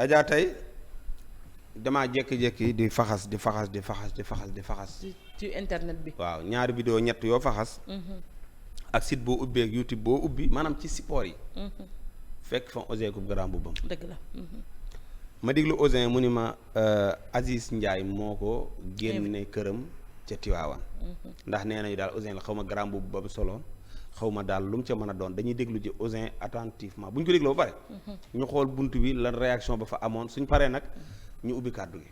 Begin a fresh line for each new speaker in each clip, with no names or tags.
Adja tey damaa jékki-jékki di faxas
ci internet bi.
waaw ñaari vidéo ñett yoo faxas. ak site boo ubbee ak YouTube boo ubbi maanaam ci support yi. fekk fa Ouzin Coupe grand boubam.
dëgg la.
ma diglu Ouzin mu ni ma Aziz Ndiaye moo ko génne këram ca Tiwaawan. ndax nee nañu daal Ouzin la xaw ma grand boubou ba solo xaw ma daal lu mu ca mën a doon dañuy déglu ji Ouzin attentivement bu ñu ko dégloo ba pare. ñu xool bunt bi lan réaction ba fa amoon suñ paree nag ñu ubbi kàddu gi.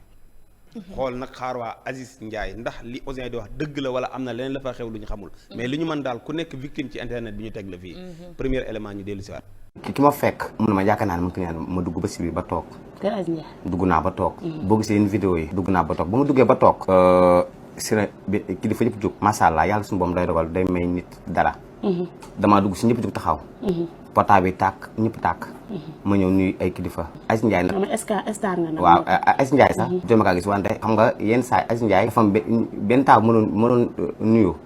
xool nag xaar waa Aziz Ndiaye ndax li Ouzin di wax dëgg la wala am na leneen la fa xew lu ñu xamul. mais li ñu mën daal ku nekk victime ci internet bi ñu teg la fii. premier élément ñu dellu si waat.
ki ma fekk mun ma yaakaar naa ne ma dugg ba si biir ba toog.
Kër Aziz Ndiaye.
dugg naa ba toog. boo gisee yenn vidéo yi dugg naa ba toog ba ma duggee ba toog. si la bi kilifa yëpp jóg macha allah yàlla suñu boom day dogal day may nit dara. damaa dugg si ñëpp jóg taxaw. portable bi tàkk ñëpp tàkk. ma ñëw nuyu ay kilifa. Aziz Ndiaye nag
star nga nag.
waaw Aziz Ndiaye sax. jot ma kaa gis wante xam nga yenn saa Aziz Ndiaye dafa am benn taaw ma doon nuyu.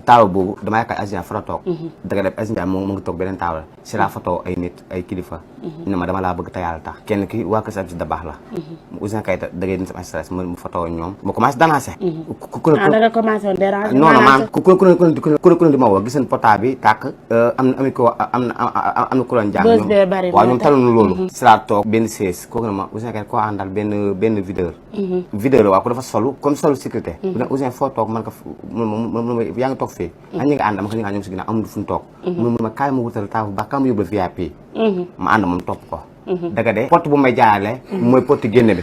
taaw boobu dama yaakaar Aziz Ndiaye fa la toog. dëgg la Aziz Ndiaye mu ngi toog beneen taaw la si laa fatoo ay nit ay kilifa. ne ma dama laa bëgg te yàlla tax kenn ki waa kër si Aziz da baax la. Ouzin Keita da ngay sama stress mu fatoo ñoom ma commencé déranger.
da nga commencé woon déranger.
non non maanaam ku ne di ma woo gis nañ portable bi tàkk am na ku doon jàng ñoom waaw ñoom taluñu loolu si laa toog benn sées kooku ne ma Ouzin Keita koo àndal benn videur la waaw ku dafa solu comme solu sécurité bu ne Ouzin foo toog man ko yaa ngi toog fii a ñi nga ànd ma ko ñi nga ñoom si ginnaaw amul fu ñu toog mu ma kaay ma wutal taafu baax kaa ma yóbbal VIP ma ànd moom topp ko daga de porte bu may jaarale mooy porte génne bi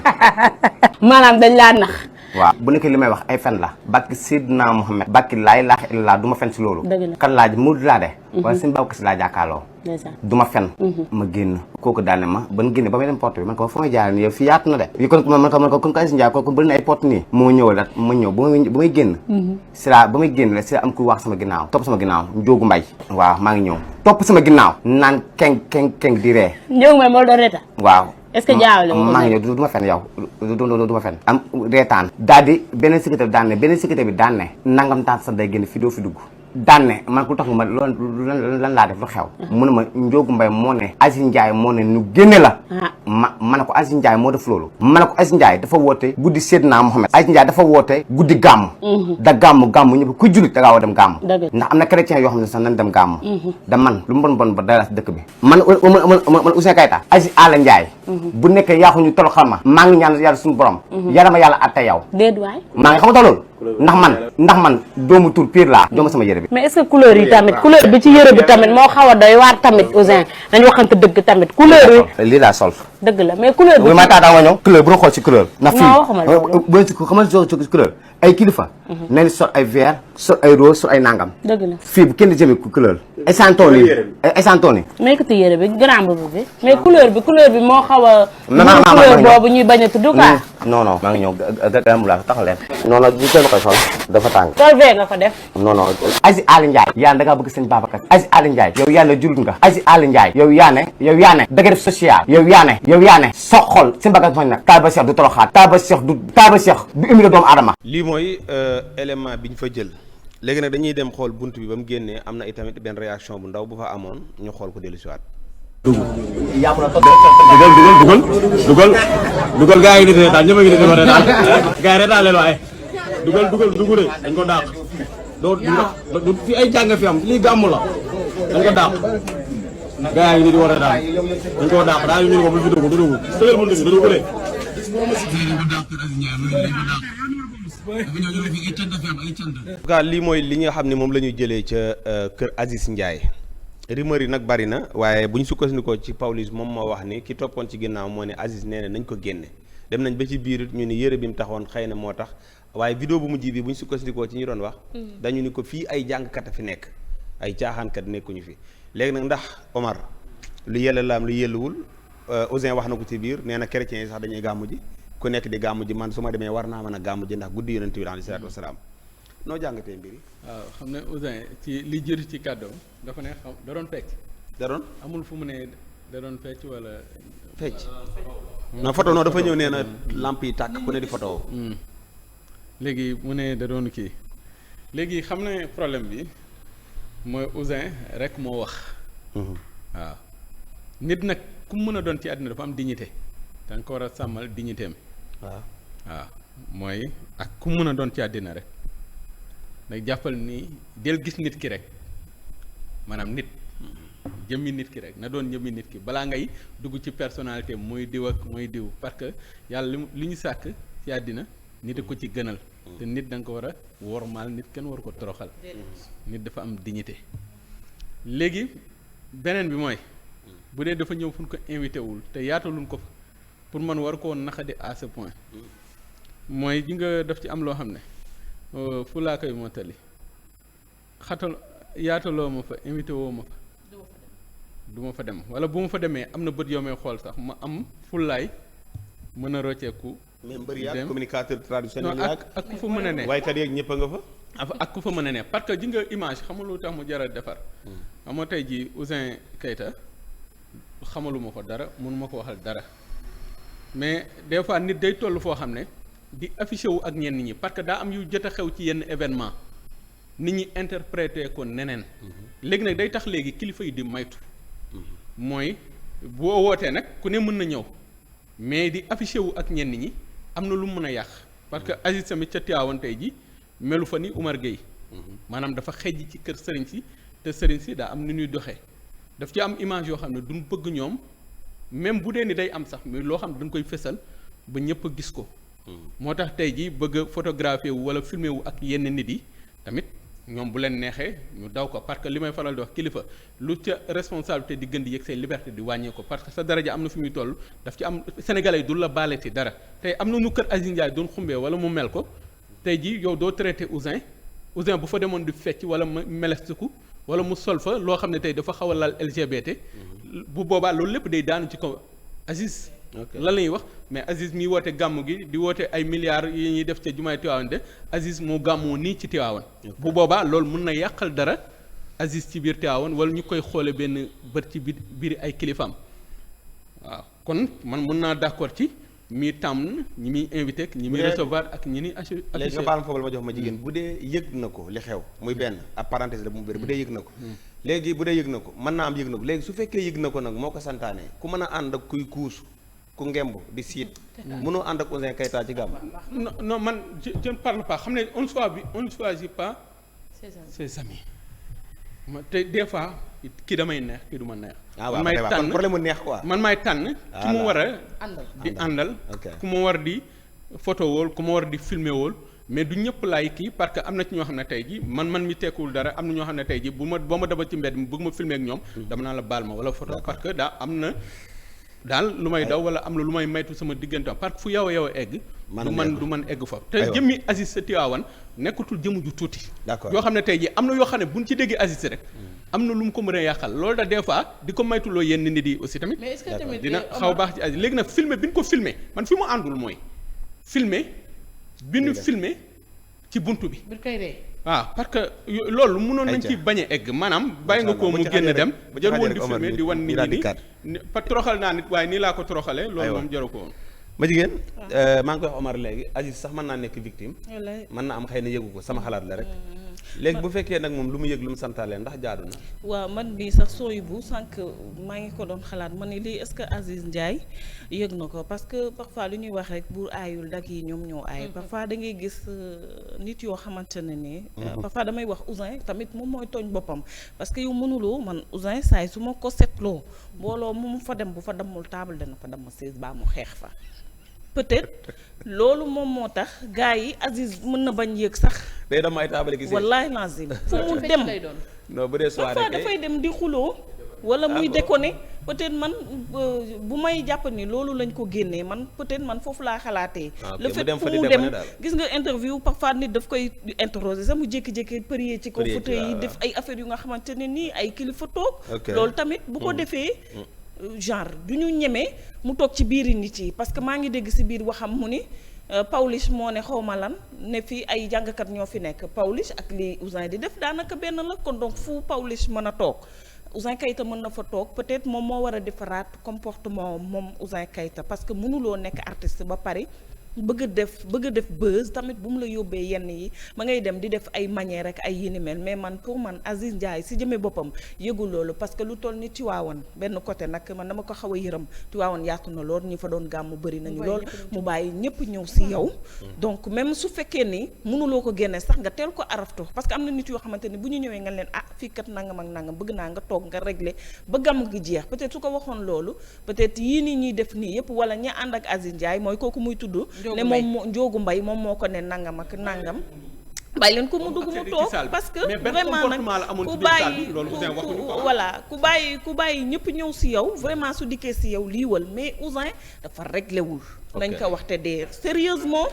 maanaam dañ laa nax.
waaw bu nekkee li may wax ay fen la bakki Seydina Mohamed bakki laa ilaaha illallaah du ma fen si loolu kan laa mu laa de wala seen baaw si laa jàkkaarloo du ma fen ma génn kooku daal ne ma ban génne ba may dem porte bi man ko fa may jaar nii yow fii yaatu na de yi kon man ko kon ko Aziz Ndiaye kon bëri na ay porte nii moo ñëwal dat ma ñëw ba may génn si laa ba may génn la si la am kuy wax sama ginnaaw topp sama ginnaaw Njóogu Mbay waaw maa ngi ñëw topp sama ginnaaw naan keng di ree
Njóogu Mbay moo doon reeta
waaw
est-ce que jaawale
maa ngi ñëw du ma fen yow du ma fen am reetaan daal di beneen sécurité bi daan ne nangam taan sax day génn fi doo fi dugg daan ne man ku tax ma loolu lan laa def lu xew mu ne ma Njóogu Mbay moo ne Aziz Ndiaye moo ne nu génne la ma ne ko Aziz Ndiaye moo def loolu ma ne ko Aziz Ndiaye dafa woote guddi Seydina Mohamed Aziz Ndiaye dafa woote guddi gàmm da gàmm ñëpp ku jullit da ngaa war dem gàmm ndax am na chrétien yoo xam ne sax nañ dem gàmm da man lu mu bon ba dara si dëkk bi man Ouzin Keita Aziz Ala Ndiaye bu nekkee yaaxuñu toloxal ma maa ngi ñaan yàlla suñu borom yàlla ma yàlla atte yow maa ngi xamata loolu ndax man doomu tur pire laa jooma sama yére bi
mais est-ce que couleur yi tamit couleur bi ci yére bi tamit moo xaw a doy waar tamit Ouzin nañ waxante dëgg tamit couleur yi
lii laa sol
dëgg la mais couleur bi
ma taataa nga ñëw couleur bu ñu xool ci couleur ndax fii
waxuma loolu
bu ci xamal ci couleur ay kilifa nañ sol ay vert sol ay rose sol ay nangam
dëgg la
fii bu kenn jëmee couleur esantoon yi
mais écoutez yére bi grand boubou bi mais couleur bi moo xaw a couleur boobu ñuy bañ a tudd quoi
non maa ngi ñëw garam laa taxal leen non bu kenn koy sol dafa tàng
sol vert nga ko def
non Aziz Ala Ndiaye yaa da ngaa bëgg sëñ Babacar Aziz Ala Ndiaye yow yaa ne jullit nga Aziz Ala Ndiaye yow yaa ne da nga def social yow yaa ne soxol sëñ Babacar fañ nag taal ba Cheikh du toroxaat taal ba Cheikh du émile doomu aadama
lii mooy élément bi ñu fa jël léegi nag dañuy dem xool bunt bi ba mu génnee am na itamit benn réaction bu ndaw bu fa amoon ñu xool ko dellu si waat
dugal gaa yi di reetaan ñëpp a ngi di reetaan gaa yi reetaan leen waaye dugal de dañ ko dàq du fi ay jàng fi am lii gàmmu la dañ ko dàq gaa yi di war a reetaan dañ ko dàq daa ñu ko bu fi dugg du dugg tëgal mu dugg du dugg de
en tout cas lii mooy li nga xam ne moom la ñuy jëlee ca kër Aziz Ndiaye rumeur yi nag bari na waaye bu ñu sukkandikoo ci Pawlish moom moo wax ni ki toppoon ci ginnaaw moo ne Aziz nee na nañ ko génne dem nañ ba ci biir ñu ni yëre bi mu taxoon xëy na moo tax waaye vidéo bu mujj bi bu ñu sukkandikoo ci ñu doon wax dañu ni ko fii ay jàngkat a fi nekk ay caaxaankat nekkuñu fi léegi nag ndax Omar lu yella laam lu yelluwul Ouzin wax na ko ci biir nee na chrétiens yi sax dañuy gàmmu ji ku nekk di gàmmu ji man su ma demee war naa mën a gàmmu ji ndax guddi yonent bi alayhi salaatu wasalaam noo jàngatee mbir yi
waaw xam ne Ouzin ci li jëri ci kàddoom dafa ne xam da doon fecc
da doon
amul fu mu ne da doon fecc wala
fecc non photo non dafa ñëw nee na lamp yi tàkk ku ne di photo
léegi mu ne da doon kii léegi xam ne problème bi mooy Ouzin rek moo wax waaw nit nag ku mu mën a doon ci àddina dafa am dignité da nga ko war a sàmmal dignité am.
waaw
mooy ak ku mën a doon ci àddina rek nag jàppal ni del gis nit ki rek maanaam nit jëmmi nit ki rek na doon jëmmi nit ki balaa ngay dugg ci personnalité mooy diw ak mooy diw parce que yàlla li ñu sàkk ci àddina nit a ko ci gënal te nit da nga ko war a wormaal nit kenn war ko toroxal nit dafa am dignité léegi beneen bi mooy bu dee dafa ñëw fu ñu ko invité wul te yaataluñ ko fa pour man war koo naqadi à ce point mooy ji nga def ci am loo xam ne fu laa koy mottali xatal yaataloo ma fa invité woo ma fa du ma fa dem wala bu ma fa demee am na bët yoo may xool sax ma am fullaay mën a rocceeku.
mais mbër yaak communicateur traditionnel
yaak ak ku fa mën a ne
waykat yeeg ñëpp a nga fa.
ak ku fa mën a ne parce que ji nga image xamul lu tax mu jar a defar. xam nga tey jii Ouzin Keita xamaluma ko dara mënuma ko waxal dara mais des fois nit day toll foo xam ne di affiché wu ak ñenn ñi parce que daa am yu jot a xew ci yenn événement nit ñi interprété ko neneen. léegi nag day tax léegi kilifa yi di maytu. mooy boo wootee nag ku ne mën na ñëw mais di affiché wu ak ñenn ñi am na lu mën a yàq parce que Aziz tamit ca Tivaouane tey ji melu fa ni Oumar Gueye maanaam dafa xejj ci kër sëriñ si te sëriñ si daa am nu ñuy doxee daf ci am image yoo xam ne duñ bëgg ñoom même bu dee ni day am sax mais loo xam ne dañ koy fesal ba ñëpp a gis ko moo tax tey ji bëgg a photographier wu wala filmer wu ak yenn nit yi tamit ñoom bu leen neexee ñu daw ko parce que li may faral di wax kilifa lu ca responsabilité di gën di yëg say liberté di wàññee ko parce que sa daraja am na fi muy toll daf ci am sénégalais yi du la baale ci dara tey am na nu kër Aziz Ndiaye doon xumbee wala mu mel ko tey jii yow doo traité Ouzin bu fa demoon di fecc wala mu melestiku wala mu sol fa loo xam ne tey dafa xaw a laal LGBT bu boobaa loolu lépp day daanu ci kaw Aziz lan la ñuy wax mais Aziz mi woote gàmm gi di woote ay milliards yi ñuy def ca jumaay Tivaouane de Aziz moo gàmmoo nii ci Tivaouane bu boobaa loolu mën na yàqal dara Aziz ci biir Tivaouane wala ñu koy xoole benn bët ci biir ay kilifaam waaw kon man mën naa d'accord ci mi tàmm ñi muy invité ak ñi muy recevoir ak ñi ni affiché
léegi nga baal ma foofu ma jox ma jigéen bu dee yëg na ko li xew muy benn ab parenthèse la bu mu bëri bu dee yëg na ko léegi bu dee yëg na ko mën naa am yëg na ko léegi su fekkee yëg na ko nag moo ko santaane ku mën a ànd ak kuy kuusu ku ngemb di siit mënoo ànd ak Ouzin Keita ci gàmm
non man je ne parle pas xam ne on ne choisit pas ses amis te des fois kii damay neex kii du ma neex man may tànn
problème mu neex quoi
man may tànn ki mu war a di àndal ku ma war di photo wool ku ma war di filmer wool mais du ñëpp laay kii parce que am na ci ñoo xam ne tey ji man mi tekkuwul dara am na ñoo xam ne tey ji boo ma daba ci mbedd mi bëgg ma filmer ak ñoom dama naa la baal ma wala photo parce que daa am na daal lu may daw wala am na lu may maytu sama diggante parce que fu yow egg du man egg fa te jëmmi Aziz sa Tivaouane nekkatul jëmu ju tuuti yoo xam ne tey ji am na yoo xam ne buñ ci déggee Aziz rek am na lu mu ko mën a yàqal loolu da des fois di ko maytuloo yenn nit yi aussi tamit dina xaw baax ci Aziz léegi nag filmer bi ñu ko filmer man fi mu àndul mooy filmer bi ñu filmer ci buntu bi waaw parce que loolu mënoon nañ ci bañ a egg maanaam bàyyi nga ko mu génn dem jar woon di filmer di wan nit ñi ni pa toroxal naa nit waaye nii laa ko toroxalee loolu moom jaru ko woon
ma jigéen maa ngi koy wax Omar léegi Aziz sax mën naa nekk victime mën na am xëy na yëgu ko sama xalaat la rek léegi bu fekkee nag moom lu mu yëg lu mu santaale ndax jaadu na
waaw man bii sax sooy bu sànq maa ngi ko doon xalaat ma ne lii est-ce que Aziz Ndiaye yëg na ko parce que parfois lu ñuy wax rek bu aayul dak yi ñoom ñoo aay parfois da ngay gis nit yoo xamante ne ni parfois damay wax Ouzin tamit moom mooy tooñ boppam parce que yow mënuloo man Ouzin saay su ma ko setloo mbooloo mu fa dem bu fa dammul table dana fa damm siis baa mu xeex fa peut-être loolu moom moo tax gars yi Aziz mën na bañ yëg sax
day dem ay taabale gi
wallaahi lazim fu mu dem
non bu dee soirée
parfois dafay dem di xuloo wala muy déconné peut-être man bu may jàpp ni loolu lañ ko génnee man peut-être man foofu laa xalaatee le fait fu mu dem gis nga interview parfois nit daf koy interroger sax mu jékki-jékki prier ci ko fauteuil yi def ay affaires yu nga xamante ne nii ay kilifa toog loolu tamit bu ko defee genre du ñu ñemee mu toog ci biiri nit yi parce que maa ngi dégg si biir waxam mu ni Pawlish moo ne xawma lan ne fii ay jàngkat ñoo fi nekk Pawlish ak li Ouzin di def daanaka benn la kon donc fu Pawlish mën a toog Ouzin Keita mën na fa toog peut-être moom moo war a defaraat comportement moom Ouzin Keita parce que mënuloo nekk artiste ba pare bëgg a def buzz tamit bu mu la yóbbee yenn yi ma ngay dem di def ay manière rek ay yini mel mais man pour man Aziz Ndiaye si jëmee boppam yëgul loolu parce que lu toll ni Tiwaawan benn côté nag man dama ko xaw a yërëm Tiwaawan yaatu na lool ñi fa doon gàmmu bëri nañu lool mu bàyyi ñëpp ñëw si yow donc même su fekkee ni mënuloo ko génne sax nga teel ko araftu parce que am na nit yoo xamante ni bu ñu ñëwee nga leen fii kat nangam ak nangam bëgg naa nga toog nga régler ba gàmm gi jeex peut-être su ko waxoon loolu peut-être yii ni ñuy def nii yëpp wala ña ànd ak Aziz Ndiaye mooy kooku muy tudd ne moom Njoogu Mbay moom moo ko ne nangam ak nangam bàyyi leen ko mu dugg mu toog parce que vraiment nag ku bàyyi ñëpp ñëw si yow vraiment su dikkee si yow liiwal mais Ouzin dafa réglé wul nañ ko waxte dee sérieusement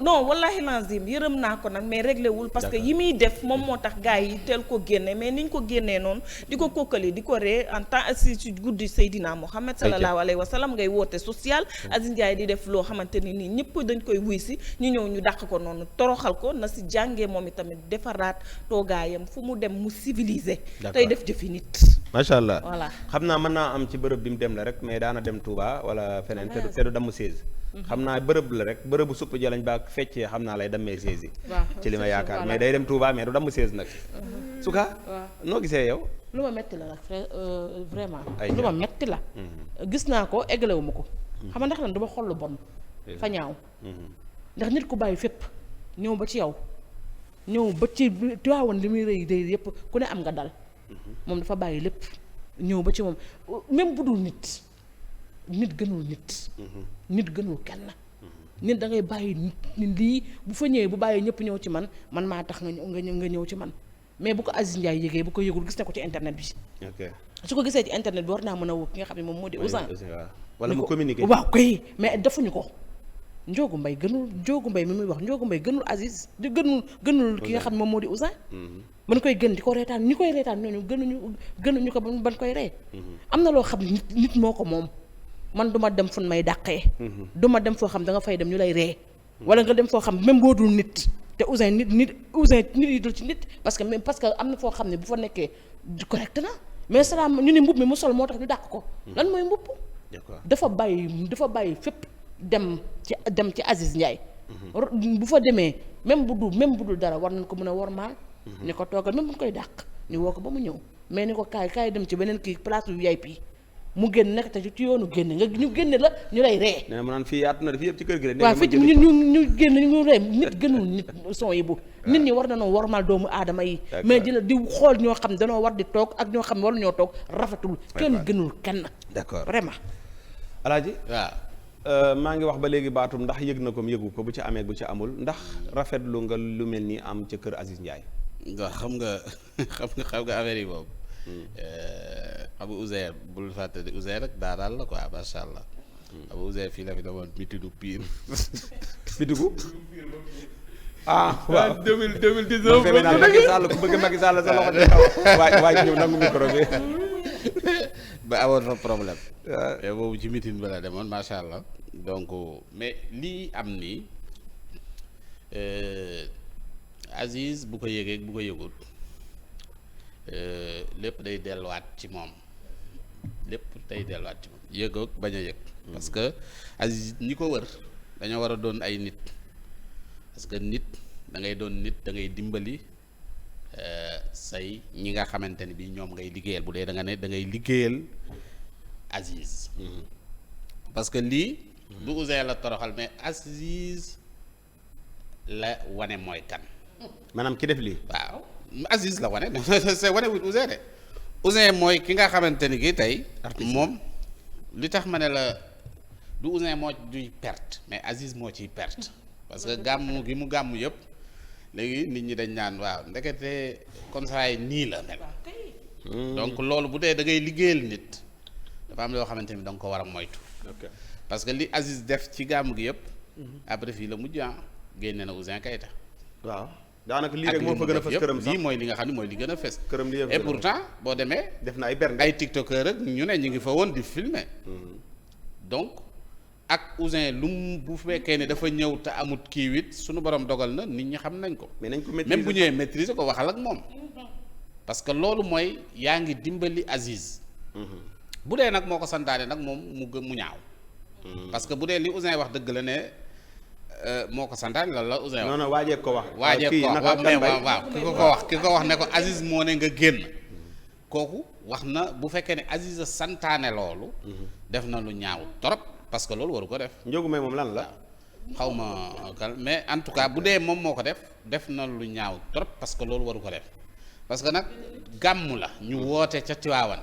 non wallahi lazim yërëm naa ko nag mais réglé wul parce que yi muy def moom moo tax gars yi teel ko génne mais niñ ko génnee noonu di ko kokkali di ko ree en temps si guddi Seydina Mohamed sallallahu alayhi wa sallam ngay woote social Aziz Ndiaye di def loo xamante ni nii ñëpp dañ koy wuy si ñu ñëw ñu dàq ko noonu toroxal ko na si jàngee moom itamit defaraat toogaayam fu mu dem mu civilisé tey def jëfi nit
macha allah
voilà
xam naa mën naa am ci bërëb bi mu dem la rek mais daana dem Touba wala feneen te du damm 16 xam naa bërëb la rek bërëbu supp jalañ ba feccee xam naa lay dammee 16 yi ci li ma yaakaar mais day dem Touba mais du damm 16 nag su ka noo gisee yow
lu ma metti la nag vraiment lu ma metti la gis naa ko eggalewu ma ko xam nga ndax lan du ma xool lu bon fa ñaaw ndax nit ku bàyyi fépp ñëw ba ci yow ñëw ba ci Tiwaawan li muy rëy rëy yëpp ku ne am nga dal moom dafa bàyyi lépp ñëw ba ci moom même bu dul nit gënul nit nit gënul kenn nit da ngay bàyyi nit lii bu fa ñëwee bu bàyyi ñëpp ñëw ci man maa tax nga ñëw ci man mais bu ko Aziz Ndiaye yëgee bu ko yëgul gis na ko ci internet bi su ko gisee ci internet bi war naa mën a woo ki nga xam ne moom moo di Ouzin
wala mu communiquer
waaw koy mais defuñu ko Njoogu Mbay mi muy wax Njoogu Mbay gënul Aziz di gënul ki nga xam ne moom moo di Ouzin ban koy gën di ko reetaan ñi koy reetaan ñooñu gënuñu ko ban koy ree am na loo xam ne nit moo ko moom man duma dem fu may dàqee duma dem foo xam da nga fay dem ñu lay ree wala nga dem foo xam même boo dul nit te Ouzin nit yi dul ci nit parce que am na foo xam ne bu fa nekkee correct na mais salaam ñu ne mbubb mi mu sol moo tax ñu dàq ko lan mooy mbubb dafa bàyyi fépp dem ci Aziz Ndiaye bu fa demee même bu dul dara war nañ ko mën a wormaal ni ko toogal même bu ñu koy dàq ñu woo ko ba mu ñëw mais ni ko kaay dem ci beneen kii place bu VIP mu génn nekk te ci yoonu génne nga ñu génne la ñu lay ree
nee na ma naan fii yaatu na fii yëpp ci kër gi rek
waaw fii ñu génn ñu ree nit gënul nit son yi bu nit ñi war nañoo wormaal doomu aadama yi mais di xool ñoo xam danoo war di toog ak ñoo xam ne waru ñoo toog rafetul kenn gënul kenn
d'accord
vraiment
alaaji
waaw
maa ngi wax ba léegi baatum ndax yëg na ko mu yëgu ko bu ci amee bu ci amul ndax rafetlu nga lu mel ni am ca kër Aziz Ndiaye
waaw xam nga affaire yi boobu Abu Uzair bul fàtte de Uzair rek daal la quoi macha allah Abu Uzair fii la fi demoon mitidu piir
bitigu waaw
2019
Macky Sall ku bëgg Macky Sall sa loxo de kaw waay ñëw nangu micro bi
ba amoon fa problème te boobu ci meeting ba la demoon macha allah donc mais lii am nii Aziz bu ko yëgee bu ko yëgul lépp day delluwaat ci moom yëg ak bañ a yëg parce que Aziz ñi ko wër dañoo war a doon ay nit parce que nit da ngay doon nit da ngay dimbali say ñi nga xamante ni bi ñoom ngay liggéeyal bu dee da nga ne da ngay liggéeyal Aziz parce que lii du Ouzin la toroxal mais Aziz la wane mooy kan
maanaam ki def lii
waaw Aziz la wane c'est wane wut Ouzin de Ouzin mooy ki nga xamante ni ki tey moom li tax ma ne la du Ouzin moo duy perte mais Aziz moo ciy perte parce que gàmmu gi mu gàmmu yëpp léegi nit ñi dañ naan waaw ndekete comme ça nii la mel donc loolu bu dee da ngay liggéeyal nit dafa am loo xamante ni da nga ko war a moytu parce que li Aziz def ci gàmmu gi yëpp après fii la mujj génne na Ouzin Keita
waaw daanaka lii rek moo fa gën a fës këram sax
lii mooy li nga xam ne mooy li gën a fës
këram lii
et pourtant boo demee
def na ay bernde
ay tiktokeur rek ñu ne ñu ngi fa woon di filmer donc ak Ouzin lu mu bu fekkee ne dafa ñëw te amut kii wit suñu borom dogal na nit ñi xam nañ ko
mais nañ ko maîtriser
même bu ñëwee maîtriser ko waxal ak moom parce que loolu mooy yaa ngi dimbali Aziz bu dee nag moo ko santaane nag moom mu ñaaw parce que bu dee li Ouzin wax dëgg la ne moo ko santaan loolu la Ouzin wax.
non waajee ko wax.
waajee ko wax waaw mais waaw ki ko wax ne ko Aziz moo ne nga génn kooku wax na bu fekkee ne Aziz a santaane loolu. def na lu ñaaw trop parce que loolu waru ko def.
Ndiogou Mbaye moom lan la.
xaw ma kan mais en tout cas bu dee moom moo ko def na lu ñaaw trop parce que loolu waru ko def parce que nag gàmmu la ñu woote ca Tiwaawan.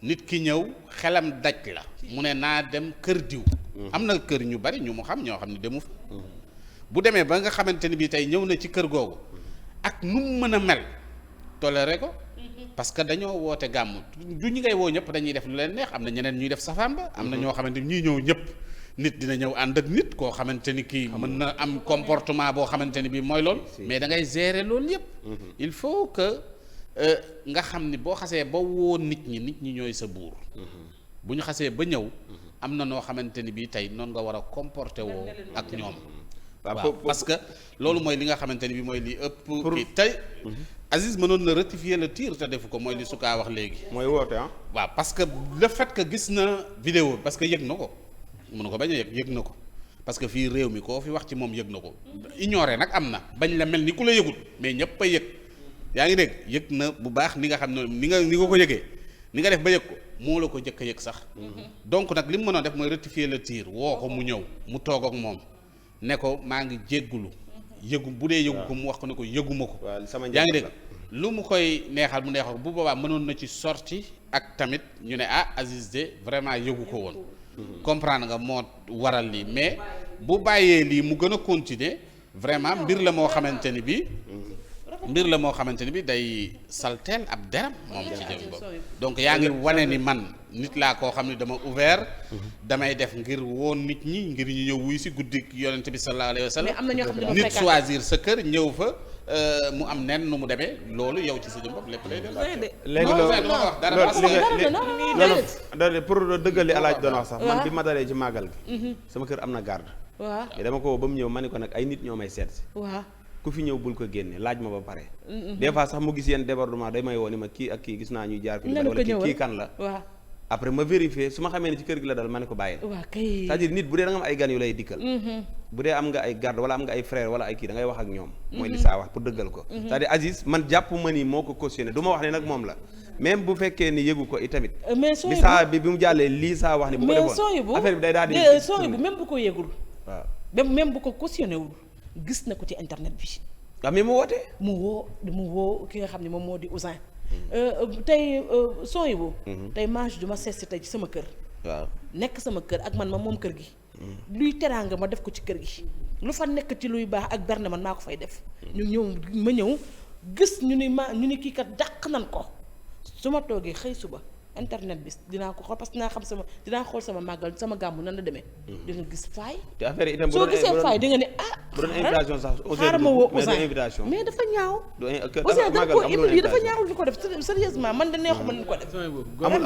nit ki ñëw xelam daj la mu ne naa dem kër diw. am na kër ñu bari ñu mu xam ñoo xam ne demu fa. bu demee ba nga xamante ni bii tey ñëw na ci kër googu ak nu mu mën a mel toléré ko. parce que dañoo woote gàmmu du ñi ngay woo ñëpp dañuy def lu leen neex am na ñeneen ñuy def safaan ba am na ñoo xamante ni ñuy ñëw ñëpp nit dina ñëw ànd ak nit koo xamante ni kii mën na am comportement boo xamante ni bii mooy loolu mais da ngay gérer loolu yëpp il faut que nga xam ni boo xasee ba woo nit ñi ñooy sa buur bu ñu xasee ba ñëw am na noo xamante ni bii tey noonu nga war a comporter woo ak ñoom waaw parce que loolu mooy li nga xamante ni bii mooy li ëpp kii tey Aziz mënoon na rectifier le tir te defu ko mooy li su kaa wax léegi
mooy woote
waaw parce que le fait que gis na vidéo parce que yëg na ko mënu ko bañ a yëg na ko parce que fii réew mi koo fi wax ci moom yëg na ko ignoré nag am na bañ la mel ni ku la yëgut mais ñëpp a yëg yaa ngi dégg yëg na bu baax ni nga xam ne ni nga ko yëgee ni nga def ba yëg ko moo la ko jëkk a yëg sax donc nag li mu mënoon def mooy rectifier le tir woo ko mu ñëw mu toog ak moom ne ko maa ngi jéggulu yëgu bu dee yëgu ko mu wax ko ne ko yëguma ko yaa ngi dégg lu mu koy neexal mu neexal ko bu boobaa mënoon na ci sorti ak tamit ñu ne Aziz de vraiment yëgu ko woon comprendre nga moo waral lii mais bu bàyyee lii mu gën a continuer vraiment mbir la moo xamante ni bi day salteel ab deram moom ci jëm boobu donc yaa ngi wane ni man nit laa koo xam ne dama ouvert damay def ngir woon nit ñi ngir ñu ñëw wuy si guddi yonent bi sallallahu alayhi wa sallam nit choisir sa kër ñëw fa mu am nen nu mu demee loolu yow ci sa jëm bopp lépp lay def
léegi loolu pour dëggal li alaaj doon wax sax man bi ma dalee ci màggal gi sama kër am na garde waaw dama ko ba mu ñëw ma ne ko nag ay nit ñoo may seet si waaw ku fi ñëw bul ko génne laaj ma ba pare des fois sax mu gis yenn débordement day may woo ni ma kii ak kii gis naa ñuy jaar fi wala kii kan la waaw après ma vérifier su ma xamee ne ci kër gi la dal ma ne ko bàyyil c'est-à-dire nit bu dee da nga am ay gan yu lay dikkal bu dee am nga ay garde wala am nga ay frère wala ay kii da ngay wax ak ñoom mooy li saa wax pour dëggal ko c'est-à-dire Aziz man jàpp ma ni moo ko cautionné du ma wax ne nag moom la même bu fekkee ni yëgu ko itamit bi saa bi mu jàllee lii saa wax ni bu ko defoon affaire bi day daal di
sooy bu même bu ko yëgul waaw même bu ko cautionné wul gis na ko ci internet bi
waaw mais mu woote
mu woo ki nga xam ne moom moo di Ouzin tey sooy bu tey mange du ma seet si tey ci sama kër
waaw
nekk sama kër ak man ma moom kër gi luy teraanga ma def ko ci kër gi lu fa nekk ci luy baax ak berne man maa ko fay def ma ñëw gis ñu ni kii kat dàq nan ko su ma toogee xëy suba internet bi dinaa ko xool parce que dinaa xool sama màggal sama gàmmu nan la demee di nga gis faay
te affaire itam
soo gisee faay di nga ne
bu doon invitation sax
xaaral ma woo Ouzin
mais
dafa ñaaw Ouzin dañ ko indi dafa ñaawul di ko def sérieusement man de neexuma ni ko def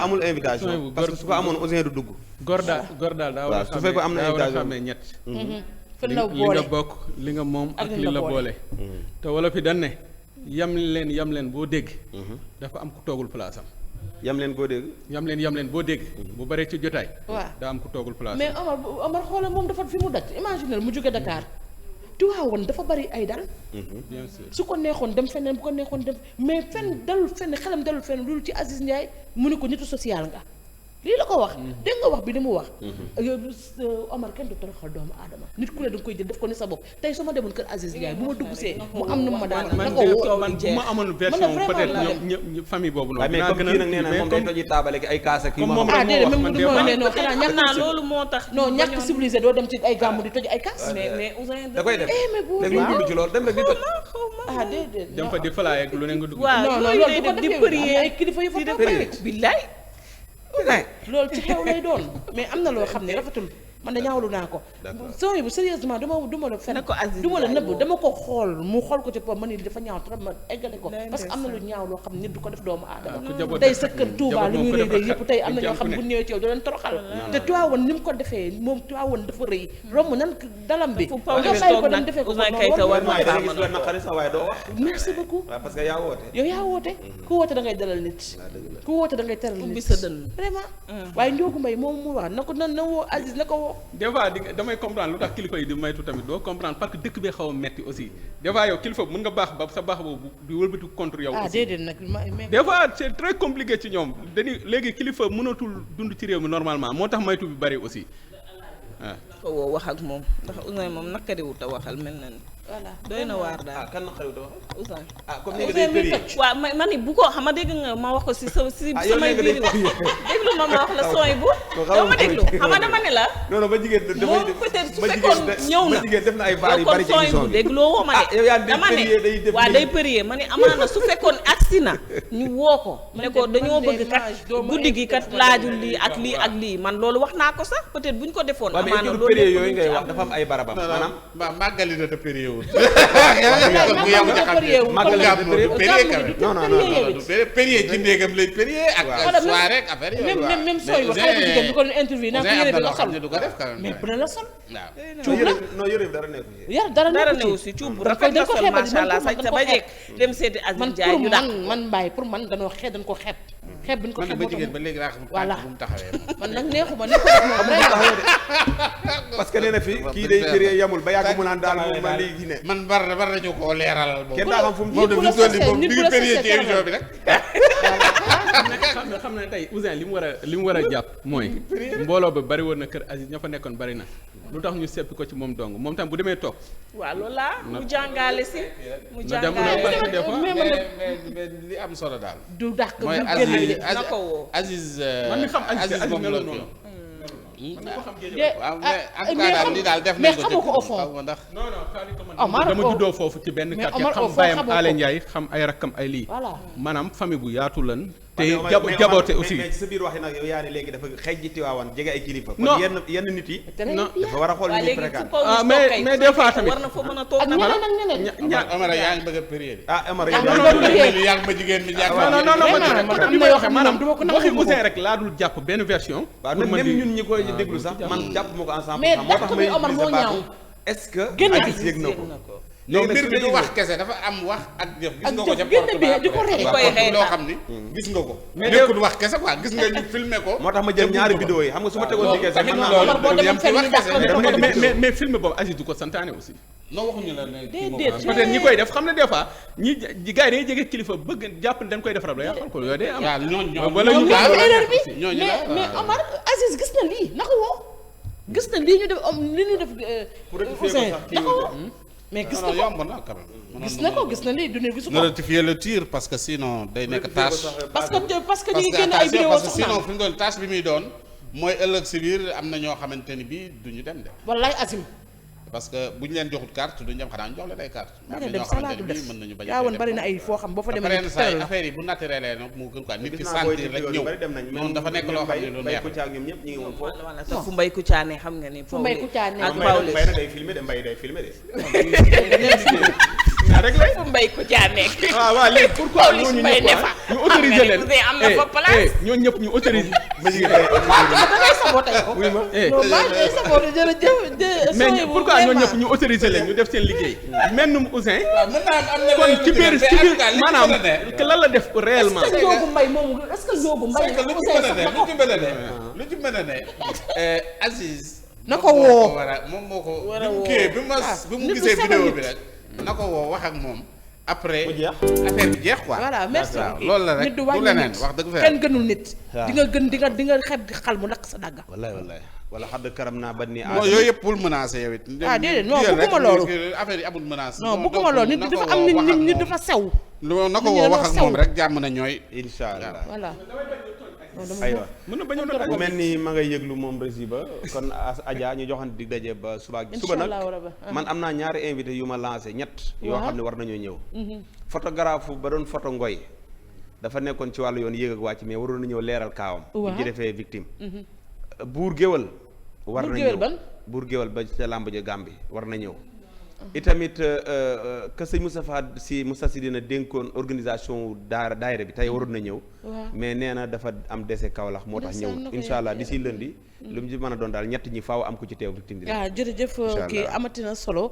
amul invitation parce que su ko amoon Ouzin du dugg
góor daal daa war a
su fekkee am na invitation
xamee ñett
fan la
li nga bokk li nga moom ak li la boole te wala fi dañ ne yam leen boo dégg dafa am ku toogul place am
yam leen boo dégg
yam leen boo dégg bu baree ci jotaay waaw daa am ku toogul place
mais Omar xoolal moom dafa fi mu daj imaginer mu jóge Dakar Tiwaawan dafa bari ay dal
bien sûr
su ko neexoon dem feneen bu ko neexoon dem mais dalul fenn xelam dalul fenn loolu ci Aziz Ndiaye mu ne ko nitu social nga lii la ko wax dégg nga wax bi ni mu wax Omar kenn du toroxal doomu aadama nit ku ne da nga koy jël def ko ni sa bopp tey su ma demoon kër Aziz Ndiaye bu ma dugg see mu am nu ma daan na ko woo
man bu ma amoon version peut-être ñoom famille boobu noonu
mais comme kii nag nee na moom day toji taabale ki ay kaas ak
moom rek moo wax man des fois
non xanaa ñàkk
loolu moo tax
non ñàkk civilisé doo dem ci ay gàmmu di toj ay kaas
mais Ouzin
da koy def
mais bu
léegi lu dund ci loolu dem rek di toj
déedéet
dem fa di falaay ak lu ne nga dugg
waaw loolu lay def di prier
ay kilifa yu fa toog
billaay
loolu ci xew lay doon mais am na loo xam ne rafetul man da ñaawlu naa ko sooy bu sérieusement duma la fen duma la nëbb dama ko xool mu xool ko ci pop ma ni dafa ñaaw trop ma eggale ko parce que am na lu ñaaw loo xam ne nit du ko def doomu aadama tey sa kër Touba lu muy rëy yëpp tey am na ñoo xam ne bu ñëwee ci yow doo leen toroxal te Tiwaawan ni mu ko defee moom Tiwaawan dafa rëy romb nan dalam bi nga bàyyi ko dem defee ko merci beaucoup
parce que yaa woote
yow yaa woote ku woote da ngay dalal nit ku woote da ngay teral nit
ubbi sa dënn
vraiment waaye Ndiogou Mbaye moom mu wax na ko na woo Aziz na ko woo.
des fois damay comprendre lu tax kilifa yi di maytu tamit doo comprendre parce que dëkk bi xaw a metti aussi des fois yow kilifa mën nga baax ba sa baax boobu di wëlbati contre yow. aussi
déedéet nag
des fois c'est très compliqué ci ñoom dañuy léegi kilifa mënatul dund ci réew mi normalement moo tax maytu bi bari aussi waaw.
ko woo wax ak moom ndax Ouzin moom nakariwut a waxal mel na ni.
voilà
doy na waar daal.
kan na xarit wax
Ouzin.
comme ni nga day péri
waaw ma ni bu ko xam nga dégg nga ma wax ko si samay biir wax déglu ma wax la sooy bu doo ma déglu xam nga dama ne la
non ba jigéen
moom peut-être su fekkoon ñëw na
jigéen def na ay vaar yu bari ci émission bi
dégloo woo ma de dama ne waaw day përie ma ne amaana su fekkoon agsi na ñu woo ko ne ko dañoo bëgg kat guddi gi kat laajul lii ak lii ak lii man loolu wax naa ko sax peut-être bu ñu ko defoon amaana loolu
péri yooyu ngay wax dafa am ay barabam maanaam
màggali na te période périer ci ndéegam lay périer ak soirée ak affaire yooyu
même sooy ba xale bu jigéen du ko interview naa ko yére bi la sol
du ko def quand même
mais bu ne la sol
waaw
cuub la
non yére bi dara nekku ci
dara newu si cuub bu rafet la sol macha allah sañ sa ba jekk dem seeti Aziz Ndiaye ñu dax
man Mbaye pour man dañoo xeeb dañ ko xeeb bi ñu ko xeeb
ba jigéen ba léegi laa xam
voilà
bu mu taxawee
man nag neexuma ne ko moom
parce que nee na fi kii day péré yamul ba yàgg mu naan daal moom ma léegi ne
man war nañu koo leeralal boobu
kenn daa xam fu mu
moom de fi moom mi ngi périer ci émission bi rek
xam ne tey Ouzin li mu war a jàpp mooy mbooloo ba bari woon na kër Aziz ña fa nekkoon bari na lu tax ñu seppi ko ci moom dong moom tam bu demee toog
waaw loolu laa mu jàngale si mu
na dem
jàngale
des fois
mais li am solo daal
du dàq
mooy
du génn
na ko woo
Aziz
man mi xam Aziz
moom la
melul noonu.
waaw mais en tout cas daal li daal def nañ ko
xamu ko au fond
xaw ma ndax
non non
Omar
dama juddoo foofu ci benn
mais
quartier
Omar
xam
au fond
bàyyam
xamoo ko.
Alé Ndiaye xam ay rakkam ay lii
voilà
maanaam famille bu yaatu lan te
mais
jaboote aussi
mais ci sa biir waxi nag yow yaa ne léegi dafa xeej ji Tiwaawan jege ay kilifa
Non.
kon yenn nit yi
non
dafa war a xool
waaw
ñu
léegi
fréquente
fu Pawlish
Ah,
toog
mais-
kay
mais
su
des fois
fekkee
tamit-
war na fa mën a toog
ak
nag
ñeneen ak ñeneen
Omar yaa ngi bëgg a périer
ah Amar
Ah,
yow
non, non, non.
yaa ngi ba jigéen bi jàpp
non non non
Vraiment,
man
man am
li
na
may
yoo
waxee
xam ne
maanaam
du ma ko
waxi
nangu
Ouzin rek laa dul jàpp benn version
waaw
pour man
même
di-
ñun ñi koy déglu sax man jàpp ma ko ensemble
Mais
moo
dàq
tax
bi
may
Omar moo
utiliser
ñaaw.
baatu est-ce que
Génn bi
Aziz yëg na ko
non
léegi nag
mbir
su
bi
dee
du
yëg
wax
na-
kese dafa am wax ak jëf gis
Ak
nga ko ca
jëf, génn bi di ko ree.
Di koy xeex
loo xam ni gis nga ko
Mais
nekkul wax kese quoi gis nga ñu filmé ko
moo tax ma jël ñaari vidéo yi xam nga su ma tegoon liggéey sax
tamit
mën naa
loolu
Omar boo demoon
yem ci
fenn
wax
ñu dàq
kese
la
mais
ko
mais
def.
mais film boobu Aziz du ko santaane aussi
non waxuñu la ne
Déedéet.
peut-être ñi koy def xam ne des fois ñi gars yi dañuy jege kilifa bëgg jàpp ne dañ koy defar ba yàqal ko yooyu day am
waaw ñooñu
wala ñu
mais
waaw
erreur bi
ñooñu
mais
la
mais Omar Aziz gis na lii na ko woo gis na lii ñu def li ñu def
Pour rectifier ko
Ouzin
sax kii
na ko woo mais gis na
non
ko
yomb na quand même
gis na ko gis na lii du ne gisu
na
ko
rectifier le tir parce que sinon day nekk tâche
parce que ñu
parce
ngi
que
génn ay
attention
vidéo
parce que
soxna
sinon fi mu doon tâche bi muy doon mooy ëllëg si biir am na ñoo xamante ni bii duñu dem de
wallaay Azim
parce que bu ñu leen joxut carte duñu dem xanaa ñu jox leen ay carte
ma
am
nga
na
dem
ñoo xamante
salaatu
ni
def
bii mën nañu bañ a
yaa woon
dem
bari na ay foo xam boo fa demee
après saa
tëral la
affaire yi bu naturel nag moo gën quoi nit ki
gis naa booy
sentir rek
vidéo yu
ñëw
bari dem nañ
noonu dafa nekk loo xam ne lu
Mbaye
neex
Kouthia ak ñoom ñëpp ñu ngi woon foofu
wala sax fu Mbaye Kouthia ne xam nga ni
Fu Mbaye Kouthia ne.
ak
Mbaye
Pawlish
Mbaye nag day filmé de Mbaye day filmé de
fu Mbaye Kouthia nekk
waaw waaw léegi pourquoi
Pawlish
ñooñu
Mbaye
ñëpp
ne fa
ñu autoriser leen
Ouzin am na fa place
ñooñu ñëpp ñu autoriser
ma jigéen day
da ngay saboté ko
oui ma
non maa ngi lay saboté jërëjëf
mais pourquoi ñooñu ñëpp ñu autoriser leen ñu def seen liggéey mennum Ouzin
mën naa am na
kon ci biir maanaam que lan la def réellement
est-ce que Ndiogou Mbaye moomu est-ce que Ndiogou Mbaye
c'est que lu ci mën a ne lu ci mën a ne lu ci mën a ne Aziz
na ko woo
moom moo ko
War a
bi mu
woo.
kii bi mu bi mu
nit
gisee
du
vidéo
sagal
bi rek na ko woo wax ak moom après
Mu jeex.
affaire bi jeex quoi
voilà merci
waaw loolu la rek
nit du
du
wàññi
leneen
nit
wax dëgg fa
kenn gënul nit
waaw.
di nga xeb xal mu lakk sa dagga
wallaay wallaay wala xadd karam naa ba ni
non yooyu yëpp pour menacer yow it
Ah, déedéet, non,
jël rek
bëgguma loolu.
affaire yi amul menace
non bëgguma loolu nit dafa am nit dafa sew
na ko
nit ñi
woo
dañoo
wax ak
sew.
moom rek jàmm na ñooy
incha allah
voilà
aywa
mën na bañoon a
mu mel ni ma ngay yëglu moom rési ba kon Adja ñu joxante dig daje ba suba suba nag
Inch'Allah rabbi.
man am naa ñaari invité yu ma lancé ñett yoo
Waaw.
xam ne war nañoo ñëw photographe ba doon photo ngoy dafa nekkoon ci wàllu yoon yéeg ak wàcc mais waroon na ñëw leeral kaawam
Waaw.
bu ci defee victime buur géwal war
Buur
na
géwal
ñëw
ban?
buur géwal ba ca làmb ja Gàmbi war na ñëw itamit que sëñ Moussa Sy dina dénkoon organisation daayira bi tey waroon na ñëw
Waaw.
mais nee na dafa am dese Kaolack moo tax
Ndeysaan
ñëw
na ko
incha allah
yàlla
d'ici lundi lu mu ci mën a doon daal ñett ñi faaw am ku ci teew victime dina
waaw jërëjëf
Inch'Allah.
kii amatina solo